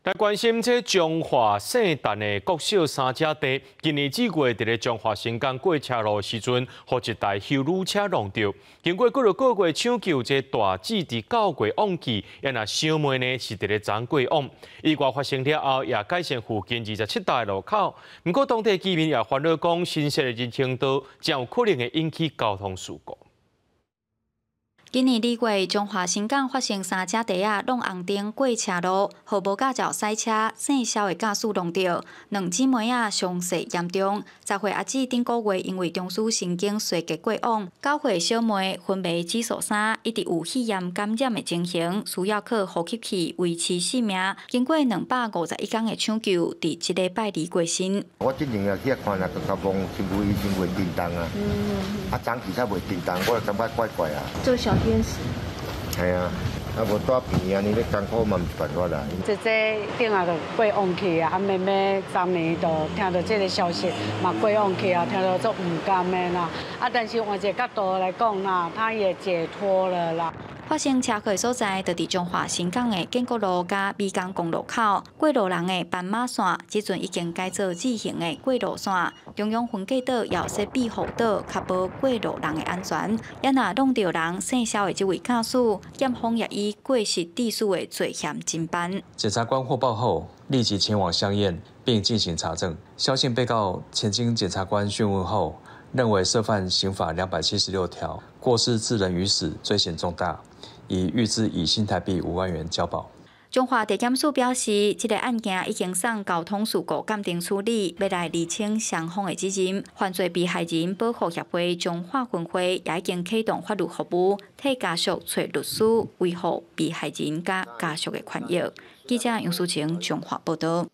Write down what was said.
來關心這彰化聖誕的國小三姐弟，今年4月佇咧彰化新港過車路的時陣，予一台休旅車撞著。經過幾落個月搶救，這大姊佇9月往去，也若小妹呢是佇咧昨過往。意外發生了後，也改善附近27道路口。毋過當地居民也煩惱講，新設的人行道將有可能會引起交通事故。今年2月，彰化新港發生三姐弟仔挵紅燈過車路，予無駕照賽車姓蕭的駕駛撞著，兩姊妹仔傷勢嚴重。10歲阿姊頂個月因為中樞神經衰竭過往，9歲小妹昏迷指數3，一直有肺炎感染的情形，需要靠呼吸器維持性命。經過251工的搶救，佇這禮拜二過身。我之前也去看啦，閣較摸身軀醫生袂振動啊，啊，早期才袂振動，我就感覺怪怪啊。做小天使。係啊，啊無蹛病院按呢咧艱苦嘛，毋是辦法啦。姐姐頂下就過往去啊，啊妹妹昨暝就聽到這个消息，嘛過往去啊，聽到足毋甘的啦。啊，但是換一个角度來講啦，他也解脫了啦。發生車禍所在，就佇彰化新港的建國路佮美港公路口，過路人的斑馬線，這陣已經改做自行的過路線。中央分隔島也設庇護島，確保過路人的安全。也若撞著人姓蕭的這位駕駛，檢方也以過失致死的罪嫌偵辦。檢察官獲報後，立即前往相驗並進行查證。蕭姓被告前經檢察官訊問後，認為涉犯刑法276條，過失致人於死，罪嫌重大，已預支以新台幣5萬元交保。彰化地檢署表示，這个案件已經送交通事故鑑定處理，欲來釐清雙方的責任。犯罪被害人保護協會彰化分會也已經啟動法律服務，替家屬揣律師，維護被害人佮家屬的權益。記者楊淑晴彰化報道。